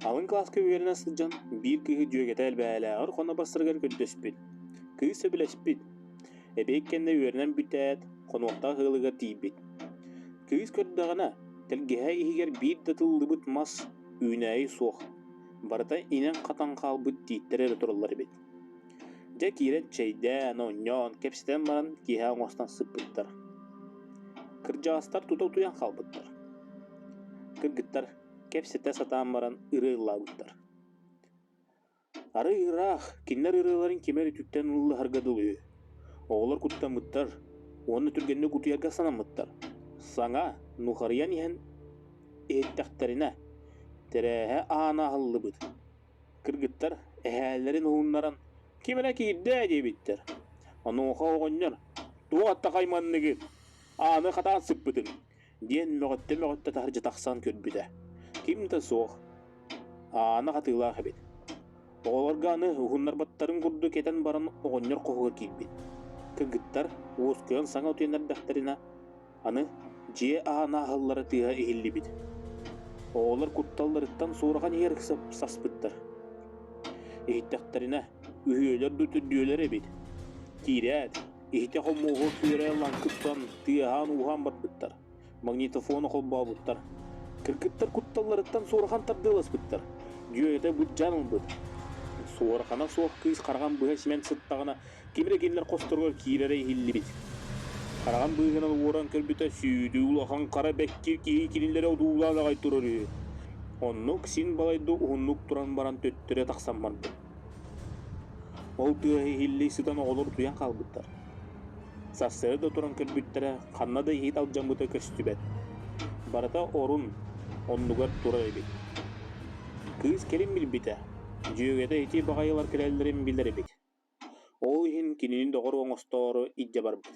Алын кылааска үөрэнэ сылдьан биир кыыһы дьүөгэтэ элбээлээҕэр хоно барсарыгар көрдөспүт. Кыыс сөбүлэспит. Эбиэт кэннэ үөрэнэн бүтээт, хонуохтаах ыалыгар тиийбит. Кыыс көрдөҕүнэ, тэлгэһэ иһигэр биир да тыллыбыт мас, үүнээйи суох, барыта инэн-хатан хаалбыт тииттэр эрэ тураллар эбит. Дьэ киирэн чэйдээн, оонньоон, кэпсэтэн баран киэһэ оҥостон сыппыттар. Кырдьаҕастар тута утуйан хаалбыттар. Кыргыттар кэпсэтэ сатаан баран ырыа ыллаабыттар. Арай ыраах, кинилэр ырыаларын ким эрэ үтүктэн ыллаһарга дылы үһү. Оҕолор куттаммыттар уонна түргэнник утуйарга санаммыттар. Саҥа, нухарыйан иһэн иһиттэхтэринэ, тэрээһэ аана аһыллыбыт. Кыргыттар эһээлэрин уһуннаран «Ким эрэ киирдэ» диэбиттэр. Онуоха оҕонньор «Туох аттахай манныгы, ааны хатаан сыппытым» диэн мөҕүттэ-мөҕүттэ таһырдьа тахсан көрбүтэ. Ким да суох, аана хатыылаах эбит. Оҕолорго аны уһуннарбаттарын курдук этэн баран оҕонньор хоһугар киирбит. Кыргыттар уоскуйан саҥа утуйан эрдэхтэринэ, аны дьиэ аана аһыллара тыаһа иһиллибит. Оҕолор кутталларыттан суорахан иһэр саспыттар. Иһиттэхтэринэ, үһүөлэр да төрдүөлэр эбит. Киирээт, Иһитэ-хомуоһу түөрэ лаҥкыттан тыаһаан-ууһаан барбыттар, магнитофону холбообуттар. Кыргыттар кутталларыттан суорахан тардыаласпыттар, дьүөгэтэ быдьаан ылбыт. Суорахана суох кыыс хараҕын быһа симэн сыттаҕына, ким эрэ кинилэр хосторугар киирэрэ иһиллибит. Хараҕын быыһынан уоран көрбүтэ, сүүтүү улахан хара бэккир киһи кинилэри одуулаан аҕай турар үһү. Оннук син балайда уһуннук туран баран төттөрү тахсан барбыт. Ол тыаһа иһиллии сытан оҕолор утуйан хаалбыттар. Сарсыарда туран көрбүттэрэ, ханна да иһит алдьаммыта көстүбэт. Барыта орун, оннугар турар эбит. Кыыс кэлин билбитэ, дьүөгэтэ ити баҕайылар кэлэллэрин билэр эбит. Ол иһин кинини доҕор оҥостоору илдьэ барбыт.